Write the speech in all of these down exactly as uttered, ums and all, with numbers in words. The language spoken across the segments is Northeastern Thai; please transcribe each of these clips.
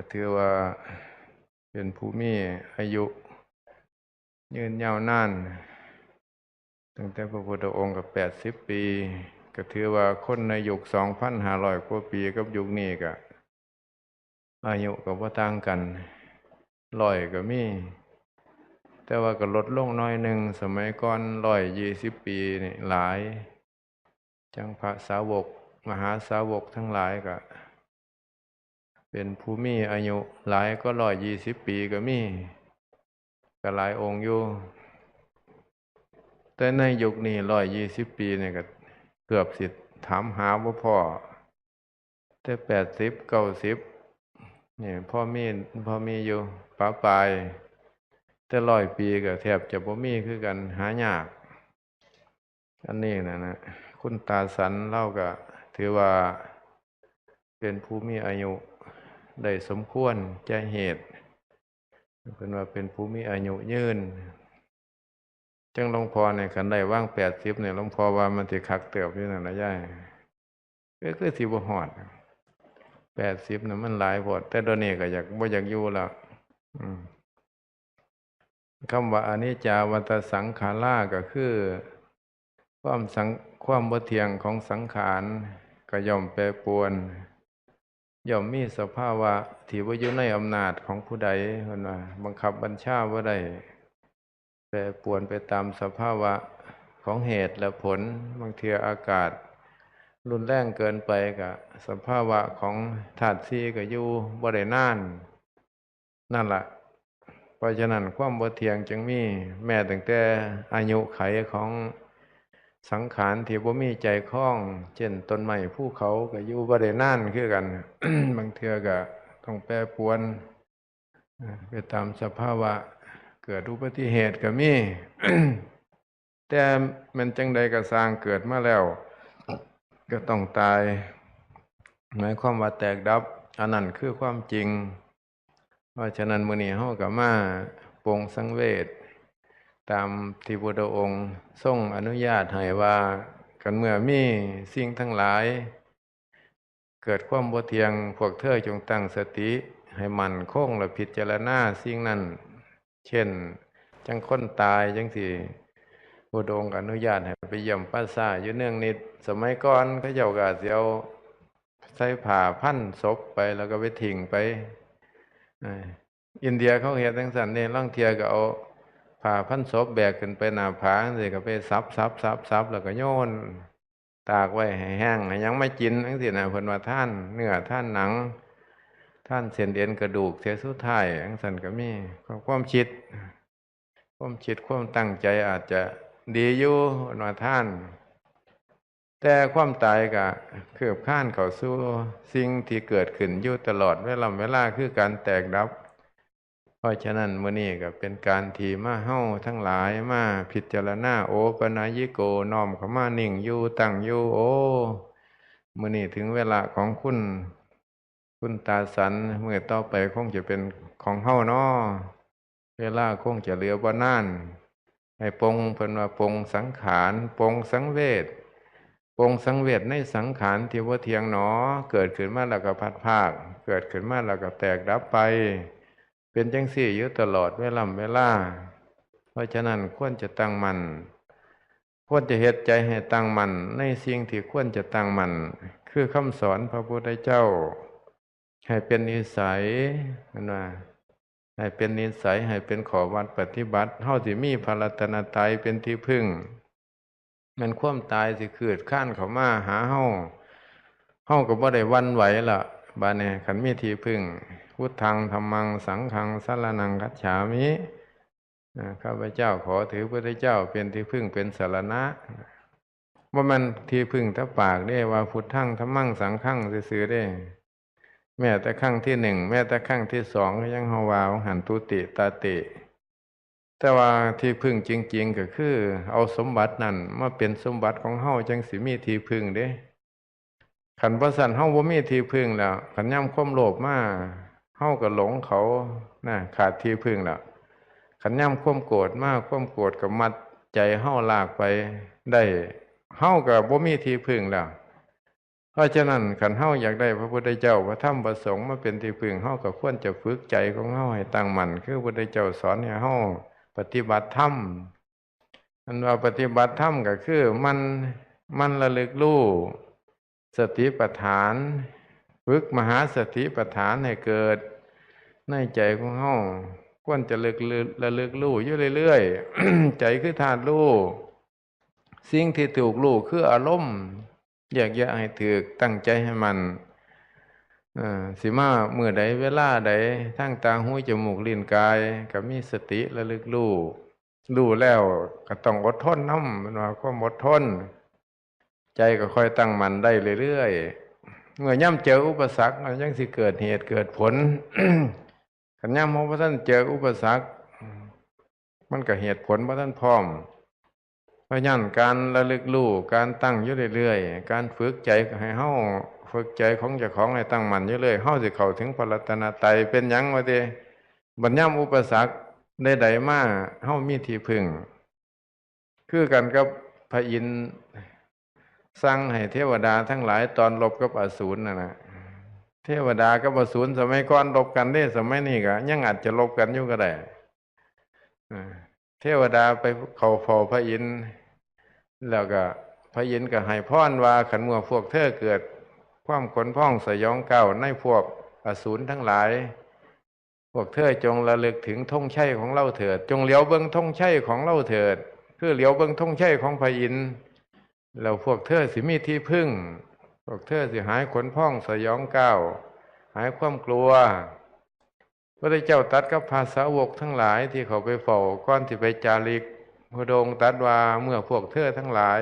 ก็ถือว่าเป็นผู้มีอายุยืนยาวนาน ตั้งแต่พระพุทธองค์ก็แปดสิบปี ก็ถือว่าคนในยุคสองพันห้าร้อยกว่าปีกับยุคนี้ก็ อายุก็บ่ต่างกัน ร้อยก็มี แต่ว่าก็ลดลงหน่อยหนึ่ง สมัยก่อนร้อยยี่สิบปีนี่หลาย จั่งพระสาวก มหาสาวกทั้งหลายก็ เป็นผู้มีอายุหลายกว่าร้อยยี่สิบปีก็มี ก็หลายองค์อยู่ แต่ในยุคนี้ร้อยยี่สิบปีนี่ก็เกือบสิถามหาบ่พ้อ แต่แปดสิบ เก้าสิบ นี่พอมี พอมีอยู่ปะปาย แต่ร้อยปีก็แทบจะบ่มีคือกัน หายาก อันนี้นะนะ คุณตาสันเฮาก็ถือว่าเป็นผู้มีอายุได้สมควรแก่เหตุ เพิ่นว่าเป็นผู้มีอายุยืน จั่งหลวงพ่อเนี่ย คันได้วางแปดสิบเนี่ย หลวงพ่อว่ามันสิคักเติบอยู่นั่นล่ะยาย ก็คือสิบ่ฮอด แปดสิบน่ะมันหลายโพด แต่เดี๋ยวนี้ก็อยาก บ่อยากอยู่แล้ว อืม คำว่าอนิจจาวัฏฏะสังขารา ก็คือ ความสัง- ความบ่เที่ยงของสังขาร ก็ย่อมแปรปรวน ย่อมมีสภาวะที่บ่อยู่ในอำนาจของผู้ใด เพิ่นว่าบังคับบัญชาบ่ได้ แปรปรวนไปตามสภาวะของเหตุและผล บางเทื่ออากาศรุนแรงเกินไป ก็สภาวะของธาตุสี่ก็อยู่บ่ได้นาน นั่นล่ะ เพราะฉะนั้นความบ่เที่ยงจึงมี แม้ตั้งแต่อายุไขของสังขารที่บ่มีใจครอง เช่นต้นไม้ภูเขาก็อยู่บ่ได้นานคือกัน บางเทื่อก็ต้องแปรปรวน อ่า ไปตามสภาวะ เกิดอุบัติเหตุก็มี แต่แม่นจั่งใดก็ซ่าง เกิดมาแล้ว ก็ต้องตาย หมายความว่าแตกดับ อันนั้นคือความจริง เพราะฉะนั้นมื้อนี้เฮาก็มาปลงสังเวช ตามที่พุทธองค์ทรงอนุญาตให้ว่า คันเมื่อมีสิ่งทั้งหลาย เกิดความบ่เที่ยง พวกเธอจงตั้งสติ ให้มั่นคง และพิจารณาสิ่งนั้น เช่น จั่งคนตายจั่งซี้ พุทธองค์ก็อนุญาตให้ไปเยี่ยมป่าช้าอยู่เนืองนิด สมัยก่อนเขาเจ้าก็อาจสิเอาใส่ผ้าพันศพไป แล้วก็ไปทิ้งไป อ่า อินเดียเขาเฮ็ดจั่งซั้นเด้ ลางเทื่อก็เอาผ้าพันศพแบกขึ้นไปหน้าผาจั่งซี้ ก็ไปสับ สับ สับ สับ แล้วก็โยน ตากไว้ให้แห้ง ให้หยังมากินจั่งซี้นะ เพิ่นว่าทานเนื้อ ทานหนัง ทานเส้นเอ็นกระดูกเทื่อสุดท้าย จั่งซั้นก็มี ความคิด ความคิด ความตั้งใจอาจจะดีอยู่ เพิ่นว่าทาน แต่ความตายก็คืบคลานเข้าสู่สิ่งที่เกิดขึ้นอยู่ตลอดเวลา เวลา คือการแตกดับ เพราะฉะนั้นมื้อนี้ก็เป็นการที่มาเฮาทั้งหลายมาพิจารณา โอปะนายโก น้อมเข้ามานิ่งอยู่ตั้งอยู่ โอ้ มื้อนี้ถึงเวลาของคุณ คุณตาสัน มื้อต่อไปคงจะเป็นของเฮาน้อ เวลาคงจะเหลือบ่นาน ให้ปลง เพิ่นว่าปลงสังขาร ปลงสังเวช ปลงสังเวชในสังขารที่บ่เที่ยงหนอ เกิดขึ้นมาแล้วก็พลัดพราก เกิดขึ้นมาแล้วก็แตกดับไป เป็นจั่งซี้อยู่ตลอดเวลา เวลา เพราะฉะนั้นควรจะตั้งมั่น ควรจะเฮ็ดใจให้ตั้งมั่นในสิ่งที่ควรจะตั้งมั่น คือคำสอนพระพุทธเจ้า ให้เป็นนิสัย เพิ่นว่า ให้เป็นนิสัย ให้เป็นข้อวัดปฏิบัติ เฮาสิมีพระรัตนตรัยเป็นที่พึ่ง แม่นความตายสิคืดคลานเข้ามาหาเฮา เฮาก็บ่ได้หวั่นไหวละ บาดนี้คันมีที่พึ่ง พุทธัง ธัมมัง สังฆัง สรณัง คัจฉามิ อ่า ข้าพเจ้าขอถือพระพุทธเจ้าเป็นที่พึ่งเป็นสรณะ บ่แม่นที่พึ่งแต่ปากเด้ ว่าพุทธัง ธัมมัง สังฆัง ซื่อๆเด้ แม้แต่ครั้งที่หนึ่ง แม้แต่ครั้งที่สอง ก็ยังเฮาว่า หันตุติตาติ แต่ว่าที่พึ่งจริงๆ ก็คือเอาสมบัตินั่นมาเป็นสมบัติของเฮา จั่งสิมีที่พึ่งเด้ คันบ่ซั้นเฮาบ่มีที่พึ่งแล้ว คันยามความโลภมา เฮาก็หลงเขานะ ขาดที่พึ่งแล้ว คันยามความโกรธมา ความโกรธก็มัดใจเฮาลากไปได้ เฮาก็บ่มีที่พึ่งแล้ว เพ ราะฉะนั้นคันเฮาอยากได้พระพุทธเจ้า พระธรรม พระสงฆ์มาเป็นที่พึ่ง เฮาก็ควรจะฝึกใจของเฮาให้ตั้งมั่น คือพระพุทธเจ้าสอนให้เฮาปฏิบัติธรรม อันว่าปฏิบัติธรรมก็คือมัน มันระลึกรู้สติปัฏฐาน ฝึกมหาสติปัฏฐานให้เกิดในใจของเฮา ควรจะระลึก ระลึกรู้อยู่เรื่อยๆ ใจคือธาตุรู้ สิ่งที่ถูกรู้คืออารมณ์ แยกแยะให้ถูก ตั้งใจให้มั่น เอ่อ สิมามื้อใดเวลาใด ทางตาหูจมูกลิ้นกาย ก็มีสติระลึกรู้ รู้แล้วก็ต้องอดทนนำ มันว่าความอดทน ใจก็ค่อยตั้งมั่นได้เรื่อยๆ เมื่อย่ำเจออุปสรรค มันยังสิเกิดเหตุเกิดผล คันย่ำเฮาบ่ทันเจออุปสรรค มันก็เหตุผลบ่ทันพร้อม เพราะฉะนั้นการระลึกรู้ การตั้งอยู่เรื่อยๆ การฝึกใจให้เฮา ฝึกใจของเจ้าของให้ตั้งมั่นอยู่เรื่อย เฮาสิเข้าถึงพระรัตนตรัย เป็นหยังวะติ บัดย่ำอุปสรรคใดๆมา เฮามีที่พึ่ง คือกันกับพระอินทร์สั่งให้เทวดาทั้งหลายตอนรบกับอสูรนั่นน่ะ เทวดากับอสูรสมัยก่อนรบกันเด้ สมัยนี้ก็ยังอาจจะรบกันอยู่ก็ได้ อ่า เทวดาไปเข้าเฝ้าพระอินทร์ แล้วก็พระอินทร์ก็ให้พรว่า คันเมื่อพวกเธอเกิดความขนพองสยองกล้าวในพวกอสูรทั้งหลาย พวกเธอจงระลึกถึงธงชัยของเราเถิด จงเหลียวเบิ่งธงชัยของเราเถิด คือเหลียวเบิ่งธงชัยของพระอินทร์ แล้วพวกเธอสิมีที่พึ่ง พวกเธอสิหายขนพองสยองกล้าว หายความกลัว พระพุทธเจ้าตรัสกับพระสาวกทั้งหลายที่เขาไปเฝ้าก่อนที่ไปจาริก พระองค์ตรัสว่า เมื่อพวกเธอทั้งหลาย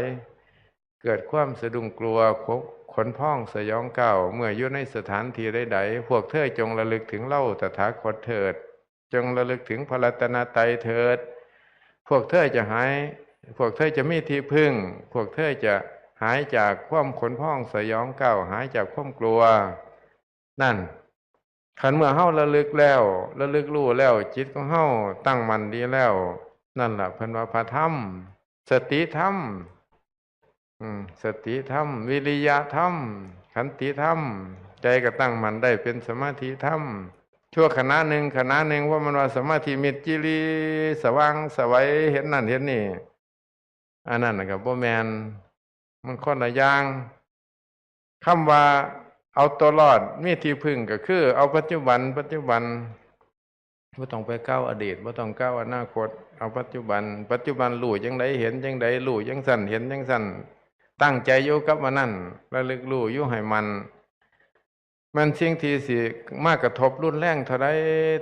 เกิดความสะดุ้งกลัว ขน ขนพองสยองกล้าว เมื่ออยู่ในสถานที่ใดๆ พวกเธอจงระลึกถึงเราตถาคตเถิด จงระลึกถึงพระรัตนตรัยเถิด พวกเธอจะหาย พวกเธอจะมีที่พึ่ง พวกเธอจะหายจากความขนพองสยองกล้าว หายจากความกลัว นั่น คันเมื่อเฮาระลึกแล้ว ระลึกรู้แล้ว จิตของเฮาตั้งมั่นดีแล้ว นั่นล่ะเพิ่นว่าพระธรรม สติธรรม อืม สติธรรม วิริยะธรรม ขันติธรรม ใจก็ตั้งมั่นได้เป็นสมาธิธรรม ชั่วขณะหนึ่ง ขณะหนึ่ง ว่ามันว่าสมาธิมิจจิรี สว่างไสว เห็นนั่นเห็นนี่ อันนั้นน่ะก็บ่แม่น มันคนละอย่าง คำว่าเอาตัวรอด มีที่พึ่งก็คือเอาปัจจุบัน ปัจจุบัน บ่ต้องไปก้าวอดีต บ่ต้องก้าวอนาคต เอาปัจจุบัน ปัจจุบันรู้จั่งใด เห็นจั่งใด รู้จั่งซั้น เห็นจั่งซั้น ตั้งใจอยู่กับอันนั้น ระลึกรู้อยู่ให้มั่น มันสิ่งที่สิมากระทบรุนแรงเท่าใด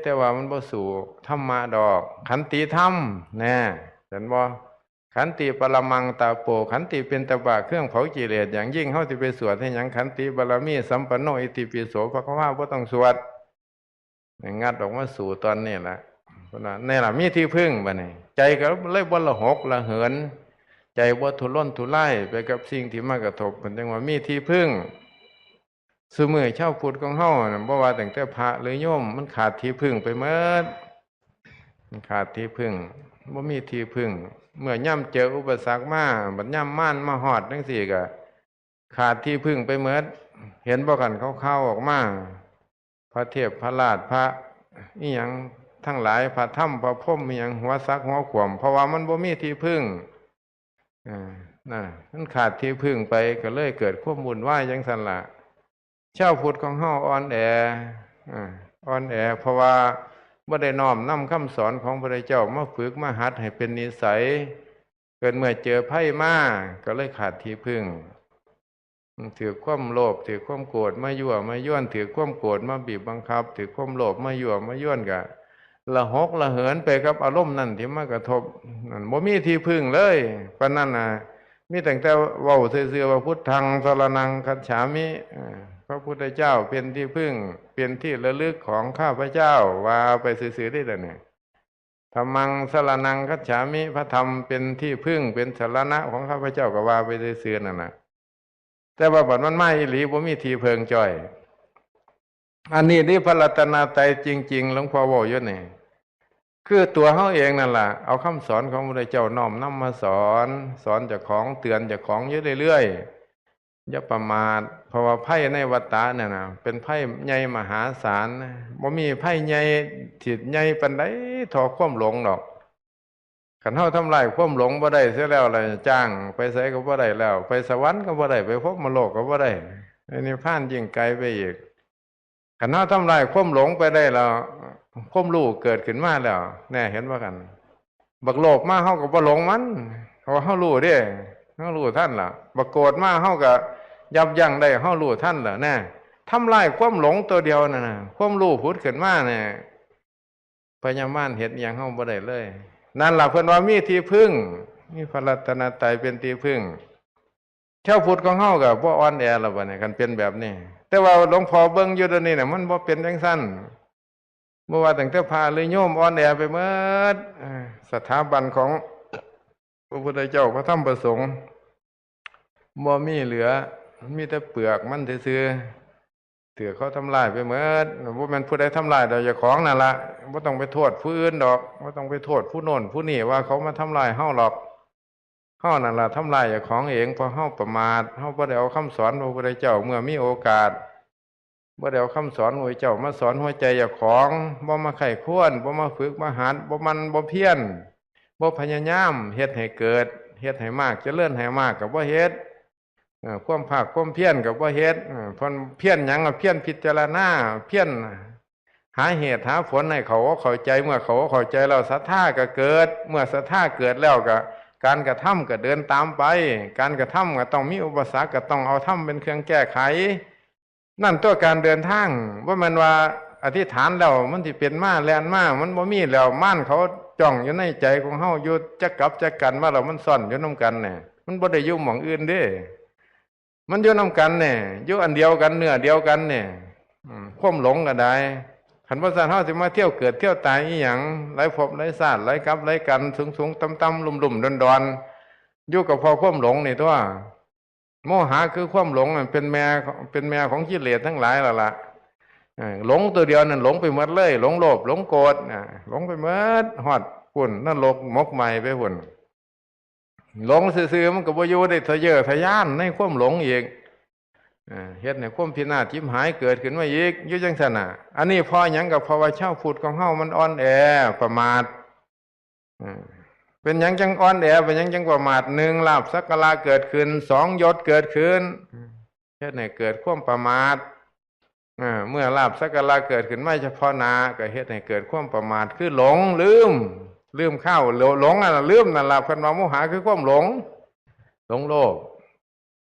แต่ว่ามันบ่สู้ธรรมะดอก ขันติธรรม แน่ เห็นบ่ ขันติปรมังตาโป ขันติเป็นตบะเครื่องเผากิเลส อย่างยิ่งเฮาสิไปสวดให้หยัง ขันติบารมีสัมปันโนอิติปิโสภะคะวา บ่ต้องสวด งัดออกมาสู่ตอนนี้ละ เพิ่นว่า นี่ล่ะมีที่พึ่งบัดนี้ ใจก็เลยบ่ละหกละเหิน ใจบ่ทุรนทุรายไปกับสิ่งที่มากระทบ เพิ่นจั่งว่ามีที่พึ่ง ซุมื้อชาวพุทธของเฮาน่ะ บ่ว่าตั้งแต่พระหรือโยม มันขาดที่พึ่งไปหมด มันขาดที่พึ่ง บ่มีที่พึ่ง เมื่อย่ำเจออุปสรรคมา บัดย่ำมารมาฮอดจั่งซี้ก็ ขาดที่พึ่งไปหมด เห็นบ่ คันเขาข่าวออกมา พระเทพพระราช พระอิหยังทั้งหลาย พระธรรม พระพรหม อิหยัง หัวสักหัวขวม เพราะว่ามันบ่มีที่พึ่ง อ่า นั่นน่ะ มันขาดที่พึ่งไป ก็เลยเกิดความวุ่นวายจั่งซั้นล่ะ ชาวพุทธของเฮาอ่อนแอ อ่า อ่อนแอ เพราะว่าบ่ได้น้อมนำคำสอนของพระพุทธเจ้ามาฝึกมาหัดให้เป็นนิสัย เกิดเมื่อเจอภัยมา ก็เลยขาดที่พึ่ง ถืกความโลภ ถืกความโกรธมายั่วมายวน ถืกความโกรธมาบีบบังคับ ถืกความโลภมายั่วมายวน ก็ละหกละเหินไปกับอารมณ์นั่นที่มากระทบ นั่นบ่มีที่พึ่งเลย ปานนั้นน่ะ มีตั้งแต่เว้าซื่อๆว่า พุทธังสรณังคัจฉามิ เอ่อ พระพุทธเจ้าเป็นที่พึ่ง เป็นที่ระลึกของข้าพเจ้า ว่าไปซื่อๆได้แต่เนี่ย ธัมมังสรณังคัจฉามิ พระธรรมเป็นที่พึ่ง เป็นสรณะของข้าพเจ้า ก็ว่าไปซื่อๆนั่นน่ะ แต่ว่าบัดมันมาอีหลี บ่มีที่เพิ่งจ้อย อันนี้นี่พระรัตนตรัยจริงๆ หลวงพ่อเว้าอยู่นี่ คือตัวเฮาเองนั่นล่ะ เอาคำสอนของพระพุทธเจ้าน้อมนำมาสอน สอนเจ้าของ เตือนเจ้าของอยู่เรื่อยๆ อย่าประมาท เพราะว่าภัยในวัฏฏะเนี่ยนะ เป็นภัยใหญ่มหาศาลนะ บ่มีภัยใหญ่ที่ใหญ่ปานใดเท่าความหลงดอก คันเฮาทำลายความหลงบ่ได้เสียแล้วล่ะ จ้างไปไสก็บ่ได้แล้ว ไปสวรรค์ก็บ่ได้ ไปพรหมโลกก็บ่ได้ ไปนิพพานยิ่งไกลไปอีก คันเฮาทำลายความหลงไปได้แล้ว ความรู้เกิดขึ้นมาแล้ว แน่ เห็นบ่กัน บักโลภมาเฮาก็บ่หลงมัน เพราะว่าเฮารู้เด้ เฮารู้ทันล่ะ บักโกรธมาเฮาก็ยับยั้งได้ เฮารู้ทันล่ะ แน่ ทำลายความหลงตัวเดียวนั่นน่ะ ความรู้ผุดขึ้นมาเนี่ย พญามารเฮ็ดอิหยังเฮาบ่ได้เลย นั่นล่ะเพิ่นว่ามีที่พึ่ง มีพระรัตนตรัยเป็นที่พึ่ง ชาวพุทธของเฮาก็บ่อ่อนแอแล้วบัดนี้ คันเป็นแบบนี้ แต่ว่าหลวงพ่อเบิ่งอยู่เดี๋ยวนี้น่ะ มันบ่เป็นจังซั่น บ่ว่าตั้งแต่พระหรือโยมอ่อนแอไปหมด เอ่อ สถาบันของพระพุทธเจ้า พระธรรม พระสงฆ์ บ่มีเหลือ มีแต่เปลือกมันซื่อๆ ถืกเขาทำลายไปหมด บ่แม่นผู้ใดทำลายดอก เจ้าของนั่นละ บ่ต้องไปโทษผู้อื่นดอก บ่ต้องไปโทษผู้โน้นผู้นี้ว่าเขามาทำลายเฮาหรอก เฮานั่นล่ะทำลายเจ้าของเอง เพราะเฮาประมาท เฮาบ่ได้เอาคำสอนพระพุทธเจ้า เมื่อมีโอกาส บ่ได้เอาคำสอนพระพุทธเจ้ามาสอนหัวใจเจ้าของ บ่มาใคร่ครวญ บ่มาฝึกมาหัด บ่หมั่นบ่เพียร บ่พยายามเฮ็ดให้เกิด เฮ็ดให้มาก เจริญให้มากก็บ่เฮ็ด เอ่อ ความภาคความเพียรก็บ่เฮ็ด เอ่อ เพิ่นเพียรหยังอะ เพียรพิจารณา เพียรหาเหตุหาผลให้เขาเข้าใจ เมื่อเขาเข้าใจแล้วศรัทธาก็เกิด เมื่อศรัทธาเกิดแล้วก็ การกระทำก็เดินตามไป การกระทำก็ต้องมีอุปสรรค ก็ต้องเอาธรรมเป็นเครื่องแก้ไข นั่นตัวการเดินทาง บ่แม่นว่าอธิษฐานแล้วมันสิเป็นมาแล่นมา มันบ่มีแล้ว มารเขาจ้องอยู่ในใจของเฮาอยู่ จักกลับจักกันมาแล้ว มันซ่อนอยู่นำกันแหน่ มันบ่ได้อยู่หม่องอื่นเด้ มันอยู่นำกันแหน่ อยู่อันเดียวกัน เนื้อเดียวกันแหน่ อืม ความหลงก็ได้ คันบ่ซั้นเฮาสิมาเที่ยวเกิดเที่ยวตายอีหยัง หลายภพหลายชาติ หลายกับหลายกัน สูงๆ ต่ำๆ ลุ่มๆ ดอนๆ อยู่กับเพราะความหลงนี่ตัว โมหะคือความหลงนั่นเป็นแม่ เป็นแม่ของกิเลสทั้งหลายแล้วล่ะ เออ หลงตัวเดียวนั่นหลงไปหมดเลย หลงโลภ หลงโกรธ อ่า หลงไปหมด ฮอดพุ้น นรกหมกไหม้ไปพุ้น หลงซื่อๆ มันก็บ่อยู่ได้ทะเยอทะยานในความหลงอีก อ่า เฮ็ดให้ความพินาศฉิบหายเกิดขึ้นมาอีก อยู่จังซั่นน่ะ อันนี้เพราะหยัง ก็เพราะว่าชาวพุทธของเฮามันอ่อนแอ ประมาท อ่า เป็นหยังจังอ่อนแอ เป็นหยังจังประมาท หนึ่ง ลาภสักการะเกิดขึ้น สอง ยศเกิดขึ้น เฮ็ดให้เกิดความประมาท อ่า เมื่อลาภสักการะเกิดขึ้นมาเฉพาะหน้า ก็เฮ็ดให้เกิดความประมาท คือหลง ลืม ลืมข้าว หลง หลงอันนั้น ลืมนั่นล่ะ เพิ่นว่าโมหะคือความหลง หลงโลภ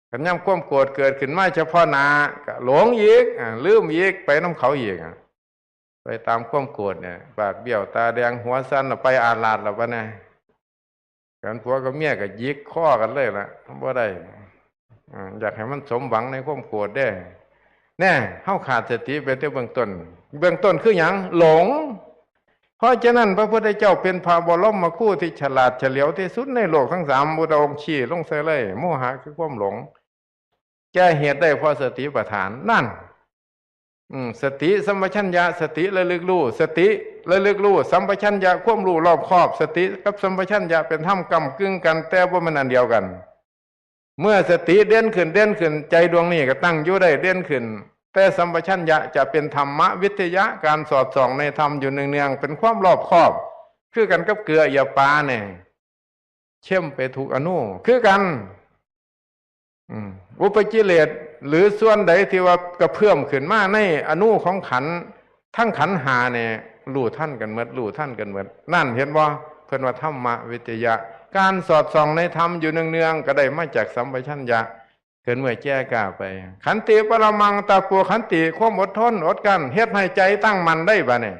คันยามความโกรธเกิดขึ้นมาเฉพาะหน้า ก็หลงอีก อ่า ลืมอีก ไปนำเขาอีก อ่ะ ไปตามความโกรธเนี่ย ปากเบี้ยว ตาแดง หัวสั่น แล้วไปอาลาดแล้วบัดนี้ กันผัวกับเมียก็หยิกคอกันเลยล่ะ บ่ได้ อ่า อยากให้มันสมหวังในความโกรธเด้ แน่ เฮาขาดสติไปแต่เบื้องต้น เบื้องต้นคือหยัง หลง เพราะฉะนั้นพระพุทธเจ้าเป็นพระบรมครูที่ฉลาดเฉลียวที่สุดในโลกทั้งสาม พุทธองค์ชี้ลงใส่เลย โมหะคือความหลง แก้เหตุได้เพราะสติปัฏฐาน นั่น อืม สติสัมปชัญญะ สติระลึกรู้ สติระลึกรู้ สัมปชัญญะ ความรู้รอบคอบ สติกับสัมปชัญญะเป็นธรรมก้ำกึ่งกัน แต่บ่แม่นอันเดียวกัน เมื่อสติเด่นขึ้น เด่นขึ้น ใจดวงนี้ก็ตั้งอยู่ได้เด่นขึ้น แต่สัมปชัญญะจะเป็นธรรมวิทยะ การสอดส่องในธรรมอยู่เนืองๆ เป็นความรอบคอบ คือกันกับเกลือเยียปลาเนี่ย เข้มไปทุกอณุ คือกัน อืม อุปกิเลสหรือส่วนใดที่ว่ากระเพื่อมขึ้นมาในอณุของขันธ์ ทั้งขันธ์ห้าเนี่ย รู้ทันกันหมด รู้ทันกันหมด นั่นเห็นบ่ เพิ่นว่าธรรมวิทยะ การสอดส่องในธรรมอยู่เนืองๆ ก็ได้มาจากสัมปชัญญะ เกิดเมื่อแก่กล้าไป ขันติปรมังตะโป ขันติ ความอดทน อดกลั้น เฮ็ดให้ใจตั้งมั่นได้บัดนี้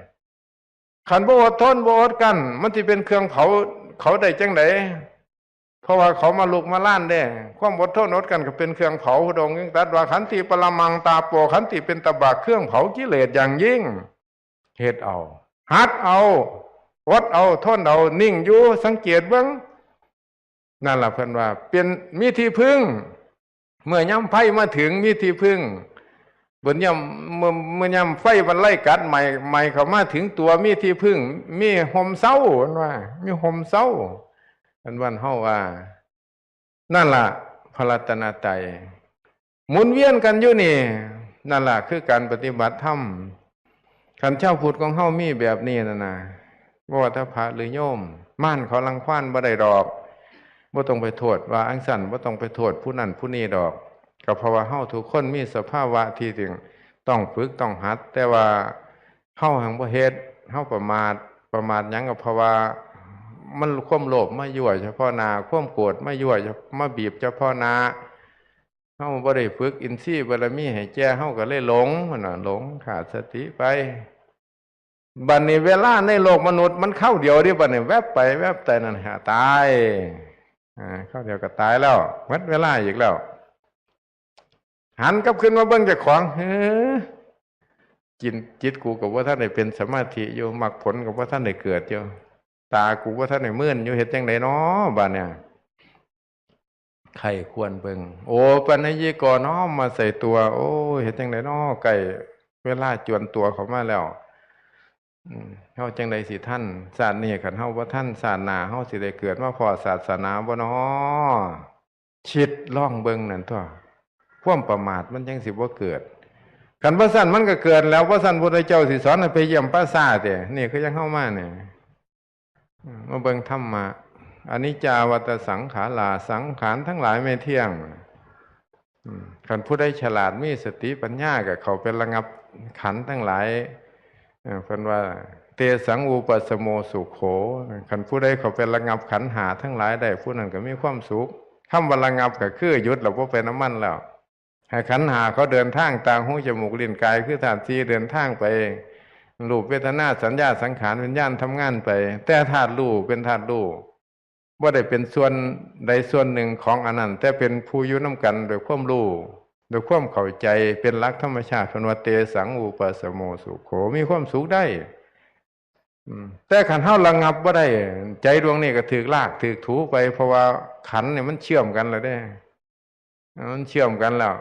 คันบ่อดทน บ่อดกลั้น มันสิเป็นเครื่องเผาเขาได้จังใด เพราะว่าเขามาลุกมาลานเด้ ความอดทนอดกลั้นก็เป็นเครื่องเผา พระองค์ยังตรัสว่า ขันติปรมังตะโป ขันติเป็นตบะเครื่องเผากิเลสอย่างยิ่ง เฮ็ดเอา หัดเอา อดเอา ทนเอา นิ่งอยู่ สังเกตเบิ่ง นั่นล่ะเพิ่นว่า เป็น มีที่พึ่ง เมื่อยามไฟมาถึงมีที่พึ่ง เมื่อยาม เมื่อ เมื่อยามไฟมันไล่กัดไหม้ ไหม้เข้ามาถึงตัวมีที่พึ่ง มีฮ่มเซา เพิ่นว่า มีฮ่มเซา อันวันเฮาว่า นั่นล่ะ พระรัตนตรัย หมุนเวียนกันอยู่นี่ นั่นล่ะคือการปฏิบัติธรรม คันชาวพุทธของเฮามีแบบนี้นั่นนะ บ่ว่าแต่พระหรือโยม มารเขารังควานบ่ได้ดอก บ่ต้องไปโทษว่าอังสัน บ่ต้องไปโทษผู้นั้นผู้นี้ดอก ก็เพราะว่าเฮาทุกคนมีสภาวะที่ถึงต้องฝึกต้องหัด แต่ว่าเฮาหังบ่เฮ็ด เฮาประมาท ประมาทหยังก็เพราะว่ามันความโลภมายั่วเฉพาะหน้า ความโกรธมายั่ว มาบีบเฉพาะหน้า เฮาบ่ได้ฝึกอินทรีย์บารมีให้แก่ เฮาก็เลยหลง หั่นน่ะ หลงขาดสติไป บัดนี้เวลาในโลกมนุษย์มันคราวเดียวเด้ บัดนี้แวบไปแวบไปนั่นหาตาย อ่า คราวเดียวก็ตายแล้ว หมดเวลาอีกแล้ว หันกลับคืนมาเบิ่งเจ้าของ เฮ้อ จิต จิตกูก็บ่ทันได้เป็นสมาธิอยู่ มรรคผลก็บ่ทันได้เกิดอยู่ ตากูบ่ทันได้มื่นอยู่ เฮ็ดจั่งใดน้อ บัดเนี่ย ใคร่ครวญเบิ่ง โอปัญญิโก น้อมมาใส่ตัว โอ้ย เฮ็ดจั่งใดน้อ ใกล้เวลาจวนตัวเข้ามาแล้ว อืม เฮาจั่งใดสิทัน ชาตินี้คันเฮาบ่ทัน ชาติหน้าเฮาสิได้เกิดมาพ้อศาสนาบ่น้อ คิดลองเบิ่งนั่นตั่ว ความประมาทมันจั่งสิบ่เกิด คันบ่ซั้นมันก็เกิดแล้ว บ่ซั้นพุทธเจ้าสิสอนให้ไปเยี่ยมป่าช้าติ นี่คือจั่งเฮามานี่ อืม มาเบิ่งธรรมะ อนิจจาวัตตสังขารา สังขารทั้งหลายไม่เที่ยง อืม คันผู้ใดฉลาดมีสติปัญญาก็เข้าไประงับขันธ์ทั้งหลาย เอ่อ เพิ่นว่า เตสังอุปสโมสุโข คันผู้ใดเข้าไประงับขันธ์ห้าทั้งหลายได้ ผู้นั้นก็มีความสุข คำว่าระงับก็คือหยุดแล้ว บ่ไปนำมันแล้ว ให้ขันธ์ห้าเขาเดินทาง ตา หู จมูก ลิ้น กาย คือธาตุสี่ เดินทางไป รูป เวทนา สัญญา สังขาร วิญญาณทำงานไป แต่ธาตุรู้เป็นธาตุรู้ บ่ได้เป็นส่วนใดส่วนหนึ่งของอันนั้น แต่เป็นผู้อยู่นำกันโดยความรู้ โดยความเข้าใจ เป็นหลักธรรมชาติ เพิ่นว่า เตสังอุปสโมสุโข มีความสุขได้ อืม แต่คันเฮาระงับบ่ได้ ใจดวงนี้ก็ถูกลากถูกถูไป เพราะว่าขันธ์นี่มันเชื่อมกันแล้วเด้ มันเชื่อมกันแล้ว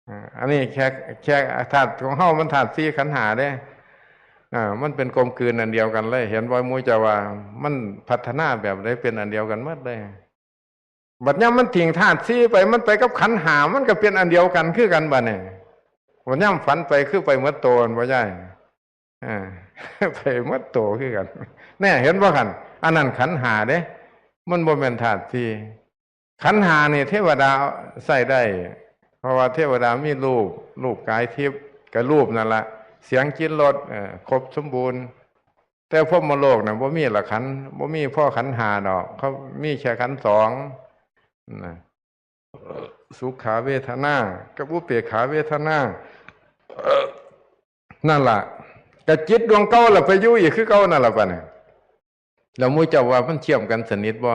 อ่า อันนี้แค่ แค่ธาตุของเฮามันธาตุสี่ขันธ์ห้าเด้ อ่า มันเป็นกลมกลืนอันเดียวกันเลย เห็นบ่ หมู่เจ้าว่ามันพัฒนาแบบใดเป็นอันเดียวกันหมดเลย บัดยามมันทิ้งธาตุสี่ไป มันไปกับขันธ์ห้า มันก็เป็นอันเดียวกันคือกันบัดนี้ บัดยามฝันไปคือไปหมดโต บ่ใช่ อ่า ไปหมดโตคือกัน แน่ เห็นบ่คัน อันนั้นขันธ์ห้าเด้ มันบ่แม่นธาตุสี่ ขันธ์ห้านี่เทวดาใช้ได้ เพราะว่าเทวดามีรูป รูปกายทิพย์ ก็รูปนั่นละ เสียง กลิ่น รส เอ่อ ครบสมบูรณ์ แต่พรหมโลกน่ะบ่มีละขันธ์ บ่มีพอขันธ์ห้าดอก เขามีแค่ขันธ์สองนะ สุขาเวทนากับอุเปกขาเวทนา นั่นล่ะ ก็จิตดวงเก่าล่ะไปอยู่อีกคือเก่านั่นล่ะบัดนี้ แล้วหมู่เจ้าว่ามันเชื่อมกันสนิทบ่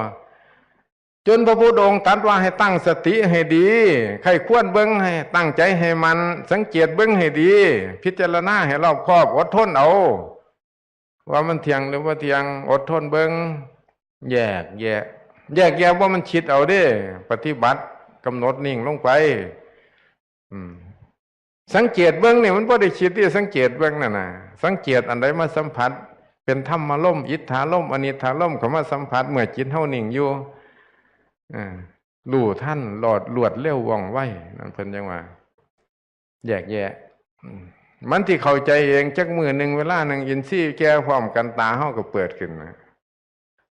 จนพระพุทธองค์ตรัสว่าให้ตั้งสติให้ดี ใคร่ครวญเบิ่งให้ตั้งใจให้มั่น สังเกตเบิ่งให้ดี พิจารณาให้รอบคอบ อดทนเอา ว่ามันเที่ยงหรือบ่เที่ยง อดทนเบิ่ง แยกแยะ แยกแยะว่ามันคิดเอาเด้ ปฏิบัติกำหนดนิ่งลงไป อืม สังเกตเบิ่งนี่มันบ่ได้คิดเด้ สังเกตเบิ่งนั่นน่ะ สังเกตอันใดมาสัมผัส เป็นธรรมารมณ์ อิทธารมณ์ อนิทธารมณ์เข้ามาสัมผัส เมื่อจิตเฮานิ่งอยู่ อ่า รู้ทัน รอด รวดเร็วว่องไว นั่นเพิ่นจั่งว่า แยกแยะ อืม มันสิเข้าใจเอง จักมื้อหนึ่ง เวลาหนึ่ง อินทรีย์แก่พร้อมกัน ตาเฮาก็เปิดขึ้นนะ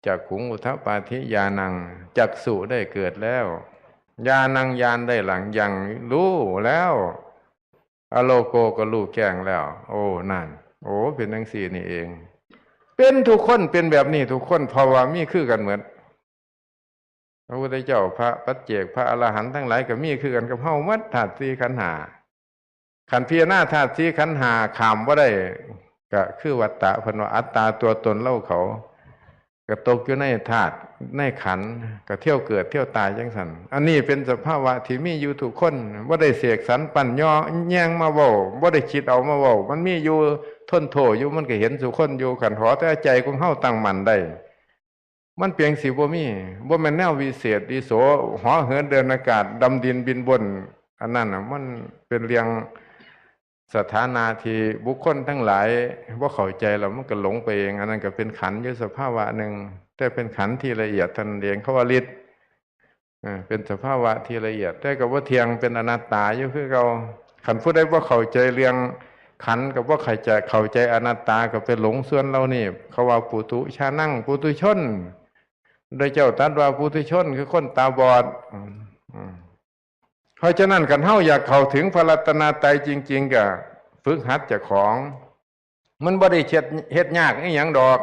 จักขุงอุทปาทิญาณัง จักษุได้เกิดแล้ว ญาณัง ญาณได้หลัง ยังรู้แล้ว อโลโก ก็รู้แจ้งแล้ว โอ้ นั่น โอ้ เป็นจั่งซี้นี่เอง เป็นทุกคน เป็นแบบนี้ทุกคน เพราะว่ามีคือกันหมด พระพุทธเจ้า พระปัจเจก พระอรหันต์ทั้งหลายก็มีคือกันกับเฮาหมด ธาตุสี่ขันธ์ห้า คันพิจารณาธาตุสี่ขันธ์ห้าข้ามบ่ได้ ก็คือวัฏฏะ เพิ่นว่าอัตตาตัวตนเราเขา ก็ตกอยู่ในธาตุในขันธ์ ก็เที่ยวเกิดเที่ยวตายจั่งซั่น อันนี้เป็นสภาวะที่มีอยู่ทุกคน บ่ได้เสกสรรปั้นย่อแยงมาเว้า บ่ได้คิดเอามาเว้า มันมีอยู่ทนโทษอยู่ มันก็เห็นซุคนอยู่ คันขอแต่ใจของเฮาตั้งมั่นได้ มันเปียงสิบ่มี บ่แม่นแนววิเศษวิโส เหาะเหินเดินอากาศ ดำดินบินบน อันนั้นน่ะ มันเป็นเรื่องสถานะที่บุคคลทั้งหลายบ่เข้าใจแล้วมันก็หลงไปเอง อันนั้นก็เป็นขันธ์อยู่สภาวะหนึ่ง แต่เป็นขันธ์ที่ละเอียดเท่านั้นเอง เขาว่าฤทธิ์ อ่า เป็นสภาวะที่ละเอียด แต่ก็บ่เที่ยง เป็นอนัตตาอยู่คือเก่า คันผู้ใดบ่เข้าใจเรื่องขันธ์ ก็บ่เข้าใจ เข้าใจอนัตตา ก็ไปหลงส่วนเหล่านี้ เขาว่าปุถุชานัง ปุถุชน พระเจ้าตรัสว่าปุถุชนคือคนตาบอด อืม อืม เพราะฉะนั้นคันเฮาอยากเข้าถึงพระรัตนตรัยจริงๆ ก็ฝึกหัดเจ้าของ มันบ่ได้เฮ็ด เฮ็ดยากอีหยังดอก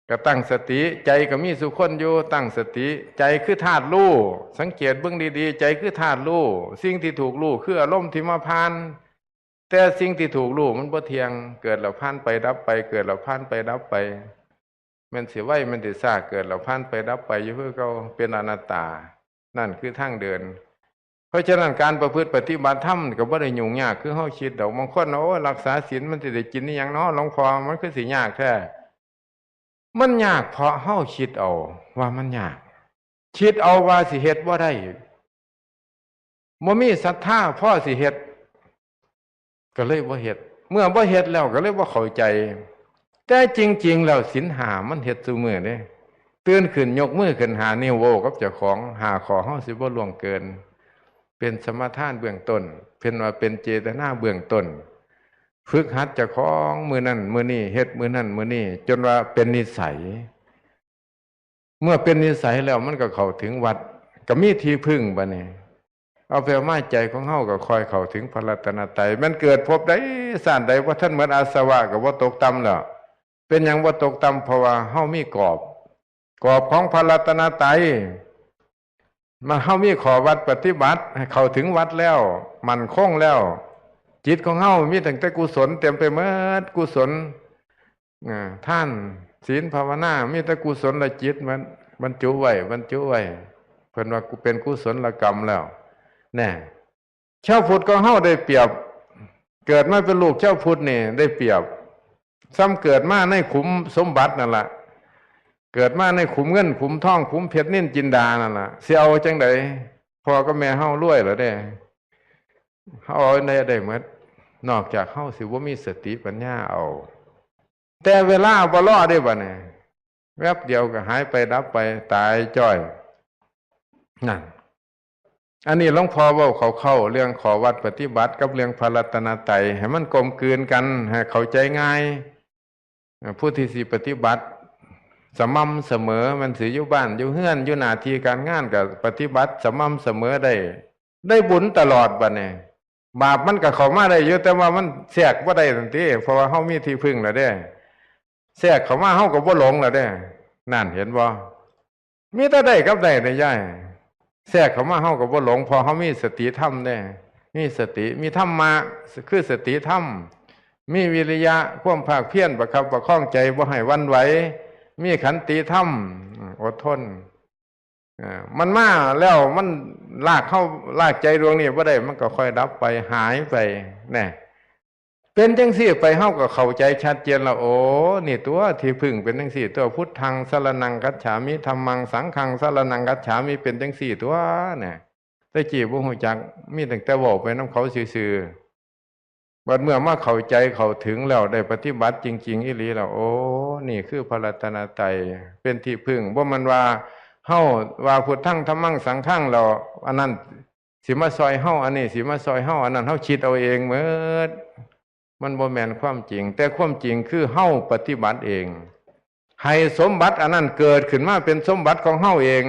ก็ตั้งสติ ใจก็มีสู่คนอยู่ ตั้งสติ ใจคือธาตุรู้ สังเกตเบิ่งดีๆ ใจคือธาตุรู้ สิ่งที่ถูกรู้คืออารมณ์ที่มาผ่าน แต่สิ่งที่ถูกรู้มันบ่เที่ยง เกิดแล้วผ่านไปดับไป เกิดแล้วผ่านไปดับไป แม่นสิไวแม่นสิช้า เกิดแล้วผ่านไปดับไปอยู่คือเก่า เป็นอนัตตา นั่นคือทางเดิน เพราะฉะนั้นการประพฤติปฏิบัติธรรมก็บ่ได้ยุ่งยากคือเฮาคิดดอก บางคนว่า โอ้ย รักษาศีลมันสิได้กินอีหยังน้อหลวงพ่อ มันคือสิยากแท้ มันยากเพราะเฮาคิดเอาว่ามันยาก คิดเอาว่าสิเฮ็ดบ่ได้ บ่มีศรัทธาพอสิเฮ็ด ก็เลยบ่เฮ็ด เมื่อบ่เฮ็ดแล้วก็เลยบ่เข้าใจ แต่จริงๆ แล้วศีลห้ามันเฮ็ดซุมื้อเด้ ตื่นขึ้นยกมือขึ้นห้านิ้ว เว้ากับเจ้าของ ห้าข้อเฮาสิบ่ล่วงเกิน เป็นสมาทานเบื้องต้น เพิ่นว่าเป็นเจตนาเบื้องต้น ฝึกหัดเจ้าของมื้อนั้นมื้อนี้ เฮ็ดมื้อนั้นมื้อนี้ จนว่าเป็นนิสัย เมื่อเป็นนิสัยแล้วมันก็เข้าถึงวัด ก็มีที่พึ่งบัดนี้ เอาไปเอามาใจของเฮาก็ค่อยเข้าถึงพระรัตนตรัย แม่นเกิดภพใดชาติใดบ่ทันหมดอาสวะก็บ่ตกต่ำแล้ว เป็นหยังบ่ตกต่ำ เพราะว่าเฮามีกรอบ กรอบของพระรัตนตรัย มาเฮามีข้อวัดปฏิบัติ ให้เข้าถึงวัดแล้ว มั่นคงแล้ว จิตของเฮามีตั้งแต่กุศลเต็มไปหมด กุศล อ่า ทาน ศีล ภาวนา มีแต่กุศลจิตมันบรรจุไว้ บรรจุไว้ เพิ่นว่ากูเป็นกุศลกรรมแล้ว แน่ ชาวพุทธของเฮาได้เปรียบ เกิดมาเป็นลูกชาวพุทธนี่ได้เปรียบ ส่ำเกิดมาในขุมสมบัตินั่นล่ะ เกิดมาในขุมเงิน ขุมทอง ขุมเพชรนิลจินดานั่นล่ะ สิเอาจั่งใด พ่อกับแม่เฮารวยแล้วเด้ เฮาเอาได้ ได้หมด นอกจากเฮาสิบ่มีสติปัญญาเอา แต่เวลาบ่รอเด้บัดนี้ แวบเดียวก็หายไปดับไป ตายจ้อย นั่น อันนี้หลวงพ่อเว้าเข้าๆ เรื่องข้อวัดปฏิบัติกับเรื่องพระรัตนตรัย ให้มันกลมกลืนกัน ให้เข้าใจง่าย เอ่อ ผู้ที่สิปฏิบัติสม่ำเสมอ มันสิอยู่บ้านอยู่เฮือน อยู่หน้าที่การงานก็ปฏิบัติสม่ำเสมอได้ ได้บุญตลอดบัดนี้ บาปมันก็เข้ามาได้อยู่ แต่ว่ามันแทรกบ่ได้นั่นติ เพราะว่าเฮามีที่พึ่งแล้วเด้ แทรกเข้ามาเฮาก็บ่หลงแล้วเด้ นั่นเห็นบ่ มีแต่ได้กับได้เด้ยาย แทรกเข้ามาเฮาก็บ่หลง เพราะเฮามีสติธรรมเด้ มีสติ มีธรรมะ คือสติธรรม มีวิริยะ ความภาคเพียรประคับประคองใจบ่ให้หวั่นไหว มีขันติธรรม อดทน อ่า มันมาแล้วมันลากเฮา ลากใจดวงนี้บ่ได้ มันก็ค่อยดับไป หายไป แน่ เป็นจั่งซี้ไป เฮาก็เข้าใจชัดเจนแล้ว โอ้ นี่ตัวที่พึ่งเป็นจั่งซี้ตัว พุทธังสรณังคัจฉามิ ธัมมังสังฆังสรณังคัจฉามิ เป็นจั่งซี้ตัว เนี่ย แต่กี้บ่ฮู้จัก มีตั้งแต่เว้าไปนำเขาซื่อๆ บัดเมื่อมาเข้าใจเข้าถึงแล้ว ได้ปฏิบัติจริงๆ อีหลีแล้ว โอ้ นี่คือพระรัตนตรัยเป็นที่พึ่ง บ่แม่นว่าเฮาว่าพุทธังธัมมังสังฆังแล้ว อันนั้นสิมาซ่อยเฮา อันนี้สิมาซ่อยเฮา อันนั้นเฮาคิดเอาเองหมด มันบ่แม่นความจริง แต่ความจริงคือเฮาปฏิบัติเอง ให้สมบัติอันนั้นเกิดขึ้นมาเป็นสมบัติของเฮาเอง